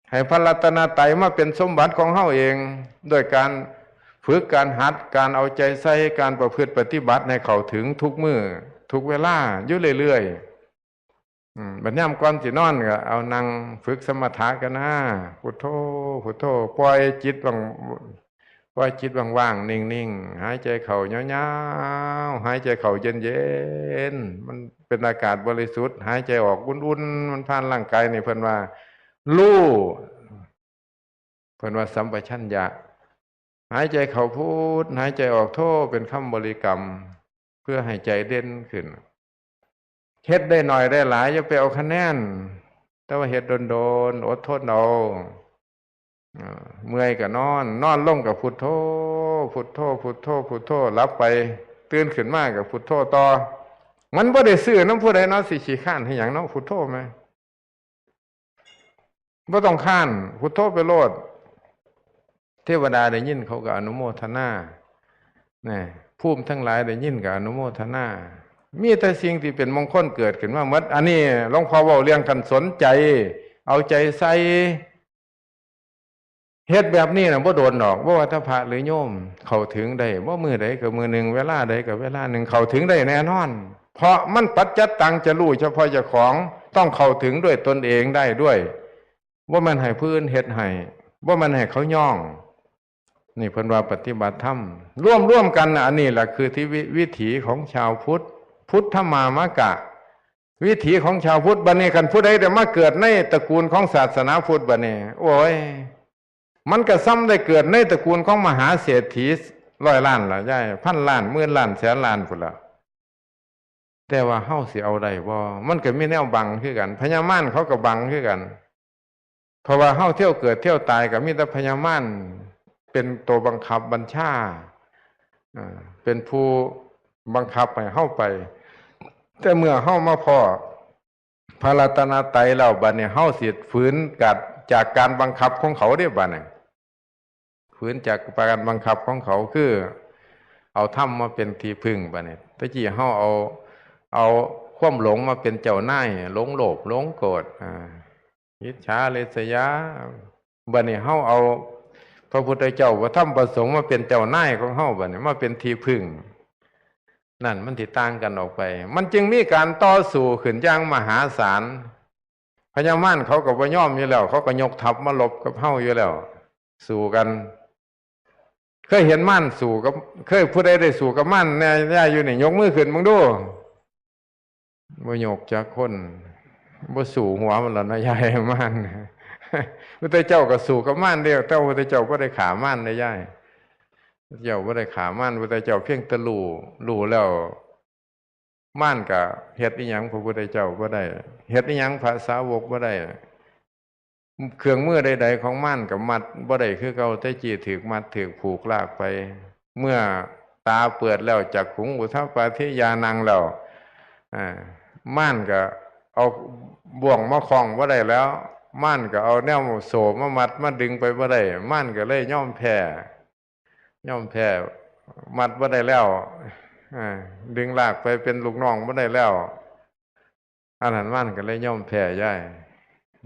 ให้พระรัตนตรัยมาเป็นสมบัติของเฮาเอง โดยการฝึก การหัด การเอาใจใส่ การประพฤติปฏิบัติให้เข้าถึงทุกมื้อ ทุกเวลา อยู่เรื่อยๆ อืม บัดยามก่อนสินอนก็เอานั่งฝึกสมถะกันนะ พุทโธ พุทโธ ปล่อยจิตว่าง ปล่อยจิตว่างๆ นิ่งๆ หายใจเข้ายาวๆ หายใจเข้าเย็นๆ มันเป็นอากาศบริสุทธิ์ หายใจออกอุ่นๆ มันผ่านร่างกายนี่ เพิ่นว่ารู้ เพิ่นว่าสัมปชัญญะ หายใจเข้าพุท หายใจออกโธ เป็นคำบริกรรม เพื่อให้ใจเด่นขึ้น เฮ็ดได้หน่อยได้หลาย อย่าไปเอาคะแนน แต่ว่าเฮ็ดโดนๆ อดทนเอา อ่า เมื่อยก็นอน นอนลงก็พุทโธ พุทโธ พุทโธ พุทโธ หลับไป ตื่นขึ้นมาก็พุทโธต่อ มันบ่ได้ซื้อนำผู้ใดเนาะ สิขี้คร้านเฮ็ดหยังเนาะ พุทโธแหม บ่ต้องค้าน พุทโธไปโลด เทวดาได้ยินเขาก็อนุโมทนา นะ ภูมิทั้งหลายได้ยินก็อนุโมทนา มีแต่สิ่งที่เป็นมงคลเกิดขึ้นมาหมด อันนี้หลวงพ่อเว้าเรื่องคันสนใจ เอาใจใส่ เฮ็ดแบบนี้น่ะบ่โดนดอก บ่ว่าแต่พระหรือโยม เข้าถึงได้ บ่มื้อใดก็มื้อหนึ่ง เวลาใดก็เวลาหนึ่ง เข้าถึงได้แน่นอน เพราะมันปัจจัตตังจะรู้เฉพาะเจ้าของ ต้องเข้าถึงด้วยตนเองได้ด้วย บ่แม่นให้ผู้อื่นเฮ็ดให้ บ่แม่นให้เขาย่อง นี่เพิ่นว่าปฏิบัติธรรม ร่วมๆกันน่ะ อันนี้แหละคือที่วิ วิถีของชาวพุทธ พุทธมามกะ วิถีของชาวพุทธ บัดนี้คันผู้ใดได้มาเกิดในตระกูลของศาสนาพุทธบัดนี้ โอ้ย มันก็ส่ำได้เกิดในตระกูลของมหาเศรษฐีร้อยล้านล่ะยาย พันล้าน หมื่นล้าน แสนล้านพุ้นล่ะ แต่ว่าเฮาสิเอาได้บ่ มันก็มีแนวบังคือกัน พญามารเขาก็บังคือกัน เพราะว่าเฮาเที่ยวเกิดเที่ยวตายก็มีแต่พญามารเป็นตัวบังคับบัญชา อ่า เป็นผู้บังคับให้เฮาไป แต่เมื่อเฮามาพ้อพระรัตนตรัยแล้ว บัดนี้เฮาสิฝืนกัดจากการบังคับของเขาเด้ บัดนี้ ฝืนจากการบังคับของเขา คือเอาธรรมมาเป็นที่พึ่ง บัดนี้ แต่กี้เฮาเอา เอาความหลงมาเป็นเจ้านาย หลงโลภ หลงโกรธ อ่า อิจฉาริษยา บัดนี้เฮาเอาพระพุทธเจ้า พระธรรม พระสงฆ์มาเป็นเจ้านายของเฮา บัดนี้มาเป็นที่พึ่ง นั่นมันสิต่างกันออกไป มันจึงมีการต่อสู้ขึ้นอย่างมหาศาล พญามารเขาก็บ่ยอมอยู่แล้ว เขาก็ยกทัพมาลบกับเฮาอยู่แล้ว สู้กัน เคยเห็นมารสู้กับ เคยผู้ใดได้สู้กับมารแน่ ยายอยู่นี่ ยกมือขึ้นเบิ่งดู บ่ยกจักคน บ่สู้หัวมันแล้วนะยาย มาร พุทธเจ้าก็สู้กับมารเด้ แต่ว่าพุทธเจ้าบ่ได้ฆ่ามารเด้ยาย พุทธเจ้าบ่ได้ฆ่ามาร พุทธเจ้าเพียงแต่รู้ รู้แล้ว มารก็เฮ็ดอิหยังพระพุทธเจ้าบ่ได้ เฮ็ดอิหยังพระสาวกบ่ได้ เครื่องมือใดๆของมารก็มัดบ่ได้คือเก่า แต่กี้ถืกมัดถืกผูกลากไป เมื่อตาเปิดแล้ว จักขุงอุทปาทิญาณังแล้ว อ่า มารก็เอาบ่วงมาคล้องบ่ได้แล้ว มารก็เอาแนวโซ่มามัดมาดึงไปบ่ได้ มารก็เลยยอมแพ้ ยอมแพ้ มัดบ่ได้แล้ว อ่า ดึงลากไปเป็นลูกน้องบ่ได้แล้ว อันนั้นมารก็เลยยอมแพ้ยาย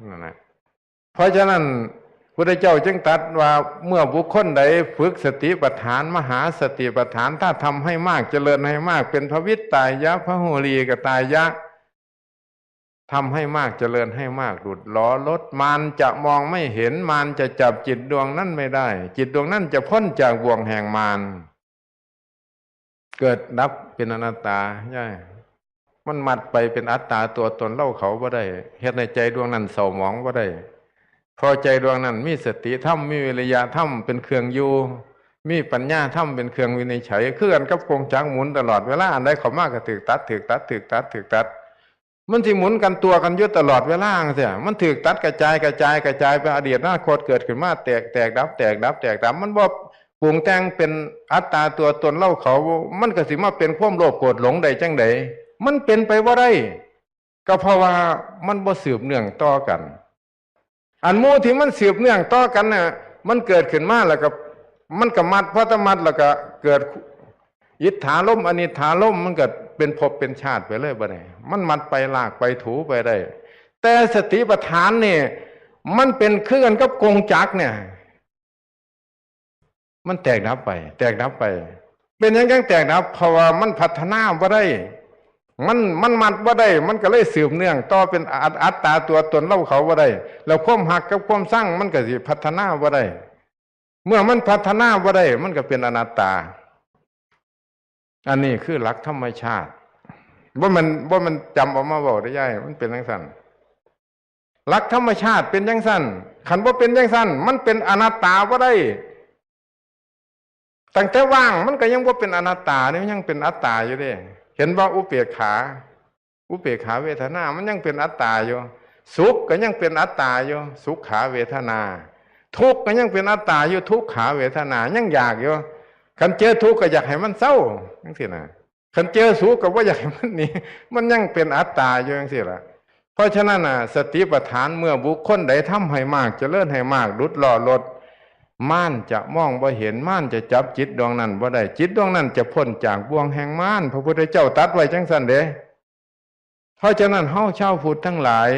นั่นแหละ เพราะฉะนั้นพุทธเจ้าจึงตรัสว่า เมื่อบุคคลใดฝึกสติปัฏฐาน มหาสติปัฏฐาน ถ้าทำให้มาก เจริญให้มาก เป็นภวิตตายะ พหุลีกตายะ ทำให้มาก เจริญให้มาก หลุดหลอลด มารจะมองไม่เห็น มารจะจับจิตดวงนั้นไม่ได้ จิตดวงนั้นจะพ้นจากบ่วงแห่งมาร เกิดดับเป็นอนัตตา ย่าย มันมัดไปเป็นอัตตาตัวตนเราเขาบ่ได้ เฮ็ดให้ใจดวงนั้นเศร้าหมองบ่ได้ เพราะใจดวงนั้นมีสติธรรม มีวิริยะธรรมเป็นเครื่องอยู่ มีปัญญาธรรมเป็นเครื่องวินิจฉัย คือกันกับกงจักรหมุนตลอดเวลา อันใดเข้ามาก็ถูกตัด ถูกตัด ถูกตัด ถูกตัด มันสิหมุนกันตัวกันอยู่ตลอดเวลาจั่งซี้ มันถูกตัดกระจาย กระจาย กระจายไป อดีตอนาคต เกิดขึ้นมา แตก แตกดับ แตกดับ แตกดับ มันบ่ปรุงแต่งเป็นอัตตาตัวตนเราเขา มันก็สิมาเป็นความโลภโกรธหลงได้จั่งใด มันเป็นไปบ่ได้ ก็เพราะว่ามันบ่สืบเนื่องต่อกัน อันหมู่ที่มันสืบเนื่องต่อกันน่ะ มันเกิดขึ้นมาแล้วก็ มันก็มัด พอตะมัดแล้วก็เกิดอิทธารมณ์ อนิทธารมณ์ มันก็เป็นภพเป็นชาติไปเลยบัดนี้ มันมัดไปลากไปถูไปได้ แต่สติปัฏฐานนี่ มันเป็นคือกันกับกงจักรเนี่ย มันแตกดับไป แตกดับไป เป็นหยังจั่งแตกดับ เพราะว่ามันพัฒนาบ่ได้ มัน มันมัดบ่ได้ มันก็เลยสืบเนื่องต่อเป็นอัต อัตตาตัวตนเราเขาบ่ได้ แล้วความฮักกับความซังมันก็สิพัฒนาบ่ได้ เมื่อมันพัฒนาบ่ได้ มันก็เป็นอนัตตา อันนี้คือหลักธรรมชาติ บ่แม่น บ่แม่นจำเอามาเว้าได้ยาย มันเป็นจั่งซั้น หลักธรรมชาติเป็นจั่งซั้น คันบ่เป็นจั่งซั้น มันเป็นอนัตตาบ่ได้ ตั้งแต่ว่างมันก็ยังบ่เป็นอนัตตานี่ มันยังเป็นอัตตาอยู่เด้ เห็นบ่ อุเปกขา อุเปกขาเวทนา มันยังเป็นอัตตาอยู่ สุขก็ยังเป็นอัตตาอยู่ สุขาเวทนา ทุกข์ก็ยังเป็นอัตตาอยู่ ทุกขาเวทนา ยังอยากอยู่ คันเจอทุกข์ก็อยากให้มันเซา จั่งซี้นะ คันเจอสุขก็บ่อยากให้มันหนี มันยังเป็นอัตตาอยู่จั่งซี้ล่ะ เพราะฉะนั้นน่ะ สติปัฏฐานเมื่อบุคคลใดทำให้มาก เจริญให้มาก หลุดล้อหลุด มารจะมองบ่เห็น มารจะจับจิตดวงนั้นบ่ได้ จิตดวงนั้นจะพ้นจากบ่วงแห่งมาร พระพุทธเจ้าตรัสไว้จังซั่นเด้ เพราะฉะนั้นเฮาชาวพุทธทั้งหลาย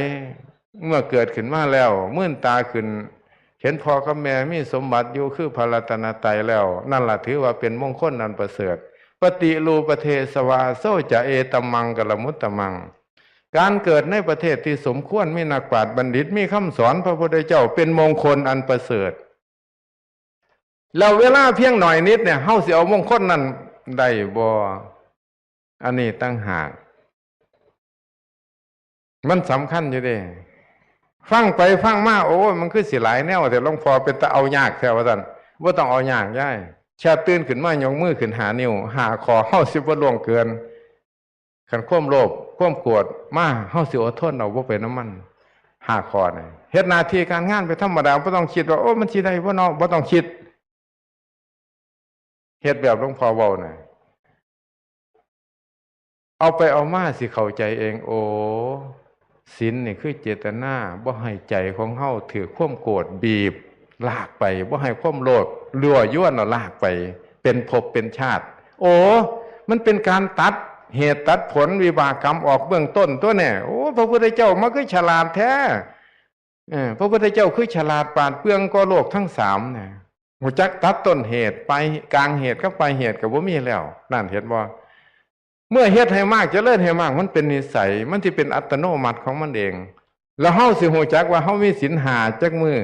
เมื่อเกิดขึ้นมาแล้ว มื่นตาขึ้น เห็นพ่อกับแม่มีสมบัติอยู่คือพระรัตนตรัยแล้ว นั่นล่ะถือว่าเป็นมงคลอันประเสริฐ ปฏิรูปเทสวา โสจะเอตมมังกลมุตตมัง การเกิดในประเทศที่สมควร มีนักปราชญ์บัณฑิต มีคำสอนพระพุทธเจ้า เป็นมงคลอันประเสริฐ แล้วเวลาเพียงหน่อยนิดเนี่ย เฮาสิเอามงคลนั้นได้บ่ อันนี้ต่างหาก มันสำคัญอยู่เด้ ฟังไปฟังมา โอ้ย มันคือสิหลายแนว แต่หลวงพ่อเป็นตาเอายากแท้ว่าซั่น บ่ต้องเอายากยาย แค่ตื่นขึ้นมายกมือขึ้นห้านิ้ว ห้าข้อ เฮาสิบ่ล่วงเกิน คันความโลภ ความโกรธมา เฮาสิอดทนเอาบ่ไปนำมัน ห้าข้อนี่ เฮ็ดหน้าที่การงานไปธรรมดา บ่ต้องคิดว่า โอ้ มันสิได้บ่เนาะ บ่ต้องคิด เฮ็ดแบบหลวงพ่อเว้าน่ะ เอาไปเอามาสิเข้าใจเอง โอ้ ศีลนี่คือเจตนา บ่ให้ใจของเฮาถืกความโกรธบีบลากไป บ่ให้ความโลภยั่วยวนเอาลากไป เป็นภพเป็นชาติ โอ้ มันเป็นการตัดเหตุตัดผลวิบากกรรมออกเบื้องต้นตัวเนี่ย โอ้ พระพุทธเจ้ามาคือฉลาดแท้ เออ พระพุทธเจ้าคือฉลาดปราดเปรื่องกว่าโลกทั้งสามเนี่ย ฮู้จักตัดต้นเหตุ ปลาย กลางเหตุกับปลายเหตุก็บ่มีแล้ว นั่นเห็นบ่ เมื่อเฮ็ดให้มาก เจริญให้มาก มันเป็นนิสัย มันสิเป็นอัตโนมัติของมันเอง แล้วเฮาสิฮู้จักว่าเฮามีศีลห้าจักมื้อ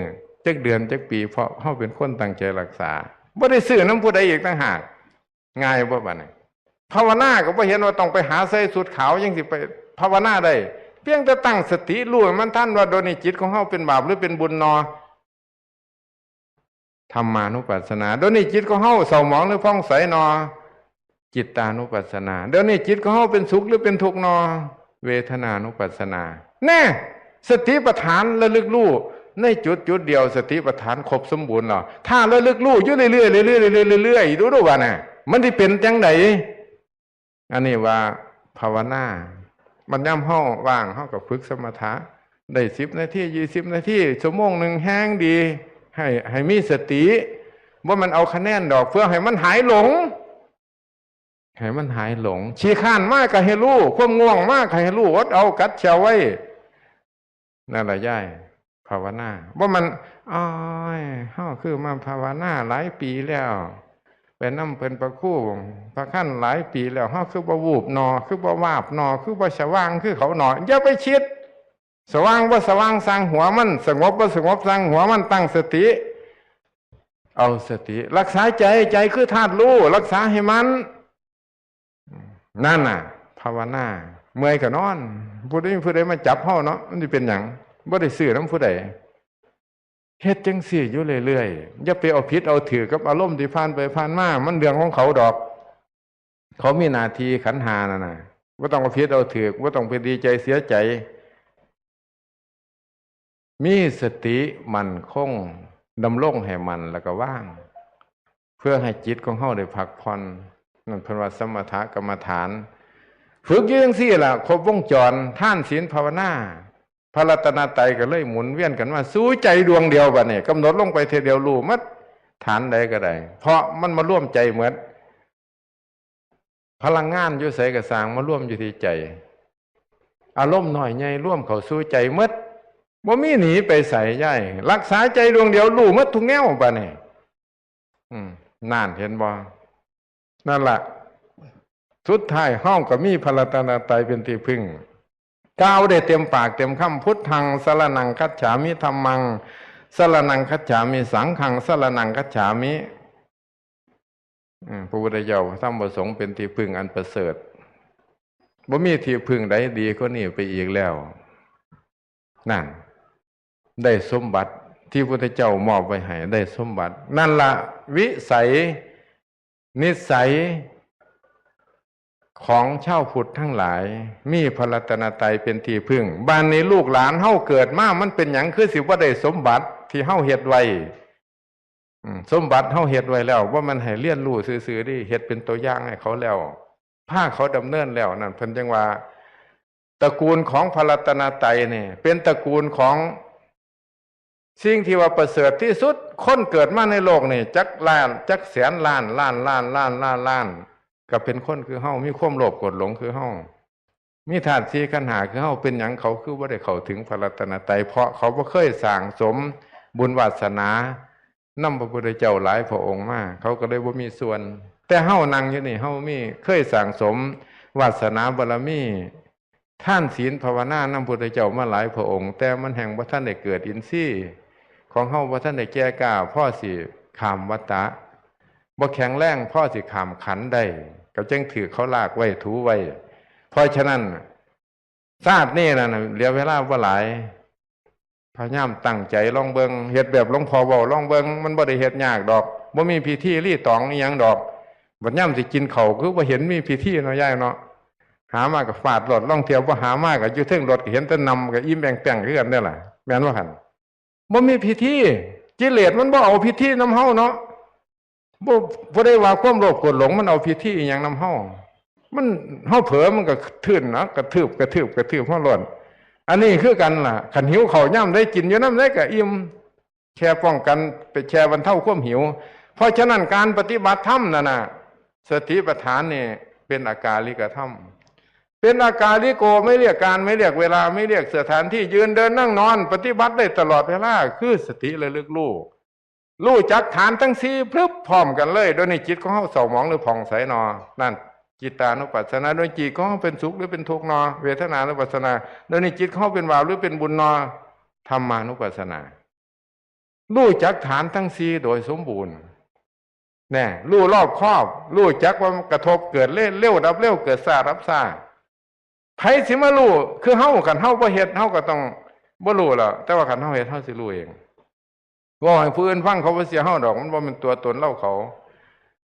จักเดือน จักปี เพราะเฮาเป็นคนตั้งใจรักษา บ่ได้ซื้อนำผู้ใดอีกต่างหาก ง่ายบ่บัดนี้ ภาวนาก็บ่เห็นว่าต้องไปหาใส่ชุดขาวยังสิไปภาวนาได้ เพียงแต่ตั้งสติรู้ให้มันทันว่า เดี๋ยวนี้จิตของเฮาเป็นบาปหรือเป็นบุญนอ ธรรมานุปัสสนา เดี๋ยวนี้จิตของเฮาเศร้าหมองหรือผ่องใสนอ จิตตานุปัสสนา เดี๋ยวนี้จิตของเฮาเป็นสุขหรือเป็นทุกข์นอ เวทนานุปัสสนา แน่ สติปัฏฐานระลึกรู้ในจุดจุดเดียว สติปัฏฐานครบสมบูรณ์แล้ว ถ้าระลึกรู้อยู่เรื่อยๆ เรื่อยๆ เรื่อยๆ เรื่อยๆ ดูดูว่าน่ะ มันสิเป็นจังใด อันนี้ว่าภาวนา มันยามเฮาว่าง เฮาก็ฝึกสมถะ ได้สิบนาที ยี่สิบนาที ชั่วโมงหนึ่งแฮงดี ให้ ให้มีสติ บ่แม่นเอาคะแนนดอก เพื่อให้มันหายหลง ให้มันหายหลง ขี้คร้านมาก็ให้รู้ ความง่วงมาก็ให้รู้ อดเอา กัดแข้วไว้ นั่นล่ะยาย ภาวนา บ่แม่น อ้าย เฮาคือมาภาวนาหลายปีแล้ว ไปนำเพิ่นพระครูพระคันหลายปีแล้ว เฮาคือบ่วูบหนอ คือบ่วาบหนอ คือบ่สว่างคือเขาหนอ อย่าไปคิด สว่างบ่สว่างซ่างหัวมัน สงบบ่สงบซ่างหัวมัน ตั้งสติ เอาสติ รักษาใจ ใจคือธาตุรู้ รักษาให้มัน นั่นน่ะ ภาวนา เมื่อยก็นอน ผู้ใด ผู้ใดมาจับเฮาเนาะ มันสิเป็นหยัง บ่ได้ซื้อนำผู้ใด เฮ็ดจังซี่อยู่เรื่อยๆ อย่าไปเอาผิดเอาถูกกับอารมณ์ที่ผ่านไปผ่านมา มันเรื่องของเขาดอก เขามีหน้าที่ขันธ์ห้านั่นน่ะ บ่ต้องเอาผิดเอาถูก บ่ต้องไปดีใจเสียใจ มีสติมั่นคง ดำรงให้มั่นแล้วก็วาง เพื่อให้จิตของเฮาได้พักผ่อน นั่นเพิ่นว่าสมถกรรมฐาน ฝึกอยู่จังซี่ล่ะ ครบวงจร ทาน ศีล ภาวนา พระรัตนตรัยก็เลยหมุนเวียนกันมาสู่ใจดวงเดียวบัดนี้ กำหนดลงไปเทื่อเดียวรู้หมด ฐานใดก็ได้ เพราะมันมารวมใจหมด พลังงานอยู่ไสก็ซ่าง มารวมอยู่ที่ใจ อารมณ์น้อยใหญ่รวมเข้าสู่ใจหมด บ่มีหนีไปไสยาย รักษาใจดวงเดียวรู้หมดทุกแนวบัดนี้ อืม นั่นเห็นบ่ นั่นล่ะ สุดท้ายเฮาก็มีพระรัตนตรัยเป็นที่พึ่ง กล่าวได้เต็มปากเต็มคำ พุทธังสรณังคัจฉามิ ธัมมังสรณังคัจฉามิ สังฆังสรณังคัจฉามิ อืม พระพุทธเจ้า พระธรรม พระสงฆ์เป็นที่พึ่งอันประเสริฐ บ่มีที่พึ่งใดดีกว่านี้ไปอีกแล้ว นั่น ได้สมบัติที่พุทธเจ้ามอบไว้ให้ ได้สมบัติ นั่นละวิสัย นิสัย ของชาวพุทธทั้งหลาย มีพระรัตนตรัยเป็นที่พึ่ง บัดนี้ลูกหลานเฮาเกิดมา มันเป็นหยังคือสิบ่ได้สมบัติที่เฮาเฮ็ดไว้ อืม สมบัติเฮาเฮ็ดไว้แล้ว บ่แม่นให้เรียนรู้ซื่อๆ เด้ เฮ็ดเป็นตัวอย่างให้เขาแล้ว พาเขาดำเนินแล้ว นั่นเพิ่นจั่งว่า ตระกูลของพระรัตนตรัยเนี่ย เป็นตระกูลของสิ่งที่ว่าประเสริฐที่สุด คนเกิดมาในโลกนี่จักล้านจักแสนล้านล้านล้านล้านล้านล้าน ก็เป็นคนคือเฮา มีความโลภโกรธหลงคือเฮา มีธาตุสี่ขันธ์ห้าคือเฮา เป็นหยังเขาคือบ่ได้เข้าถึงพระรัตนตรัย เพราะเขาบ่เคยสั่งสมบุญวาสนานำพระพุทธเจ้าหลายพระองค์มา เขาก็เลยบ่มีส่วน แต่เฮานั่งอยู่นี่ เฮามี เคยสั่งสมวาสนาบารมี ทานศีลภาวนานำพุทธเจ้ามาหลายพระองค์ แต่มันแห่งบ่ทันได้เกิดอินทรีย์ ของเฮาบ่ทันได้แก่กล้าพอสิข้ามวัฏฏะ บ่แข็งแรงพอสิข้ามขันธ์ได้ ก็จึงถืกเขาลากไว้ถูไว้ เพราะฉะนั้น ชาตินี้นะ เหลือเวลาบ่หลาย พยายามตั้งใจลองเบิ่ง เฮ็ดแบบหลวงพ่อเว้าลองเบิ่ง มันบ่ได้เฮ็ดยากดอก บ่มีพิธีรีตองอีหยังดอก บัดยามสิกินข้าวคือบ่เห็นมีพิธีเนาะยายเนาะ หามาก็ฟาดโลด ลองเที่ยวบ่หามาก็อยู่เทิงรถก็เห็นแต่นำก็อิ่มแอ่งแป้งคือกันเด้อล่ะ แม่นบ่หั่น บ่มีพิธี กิเลสมันบ่เอาพิธีนำเฮาเนาะ บ่ บ่ได้ว่าความโลภโกรธหลงมันเอาพิธีอีหยังนำเฮา มัน เฮาเผลอมันก็ทื่นนะ กระทืบ กระทืบ กระทืบเฮาโลด อันนี้คือกันล่ะ คันหิวข้าวยามใดกินอยู่นำใดก็อิ่ม แค่ป้องกัน ไปแค่บรรเทาความหิว เพราะฉะนั้นการปฏิบัติธรรมนั่นน่ะ สติปัฏฐานนี่เป็นอากาลิกธรรม เป็นอากาลิโก ไม่เรียกการ ไม่เรียกเวลา ไม่เรียกสถานที่ ยืนเดินนั่งนอน ปฏิบัติได้ตลอดเวลา คือสติระลึกรู้ รู้จักฐานทั้งสี่พรึบพร้อมกันเลย โดยในจิตของเฮาเศร้าหมองหรือผ่องใสนอ นั่น จิตตานุปัสสนา โดยจิตของเฮาเป็นสุขหรือเป็นทุกข์นอ เวทนานุปัสสนา โดยในจิตของเฮาเป็นบาปหรือเป็นบุญนอ ธรรมานุปัสสนา รู้จักฐานทั้งสี่โดยสมบูรณ์ แน่ รู้รอบคอบ รู้จักว่ามันกระทบเกิดเร็ว เร็วดับเร็ว เกิดช้าดับช้า ไผสิมารู้ คือเฮา คันเฮาบ่เฮ็ด เฮาก็ต้องบ่รู้แล้ว แต่ว่าคันเฮาเฮ็ด เฮาสิรู้เอง เว้าให้ผู้อื่นฟัง เขาบ่เชื่อเฮาดอก มันบ่แม่นตัวตนเราเขา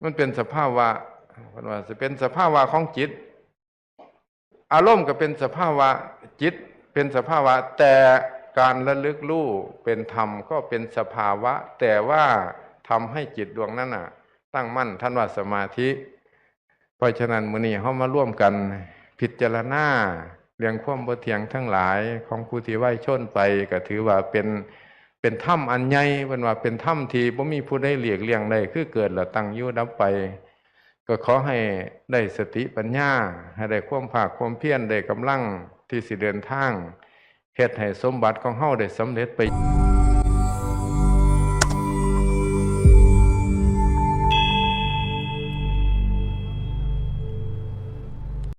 มันเป็นสภาวะ เพิ่นว่าสิเป็นสภาวะของจิต อารมณ์ก็เป็นสภาวะ จิตเป็นสภาวะ แต่การระลึกรู้เป็นธรรมก็เป็นสภาวะ แต่ว่าทำให้จิตดวงนั้นน่ะ ตั้งมั่น ท่านว่าสมาธิ เพราะฉะนั้นมื้อนี้เฮามาร่วมกันพิจารณาเรื่องความบ่เที่ยงทั้งหลายของผู้ที่วายชนไป ก็ถือว่าเป็น เป็นธรรมอันใหญ่ เพิ่นว่าเป็นธรรมที่บ่มีผู้ใดหลีกเลี่ยงได้ คือเกิดแล้วตั้งอยู่ดับไป ก็ขอให้ได้สติปัญญา ให้ได้ความภาคความเพียร ได้กำลังที่สิเดินทาง เฮ็ดให้สมบัติของเฮาได้สำเร็จไป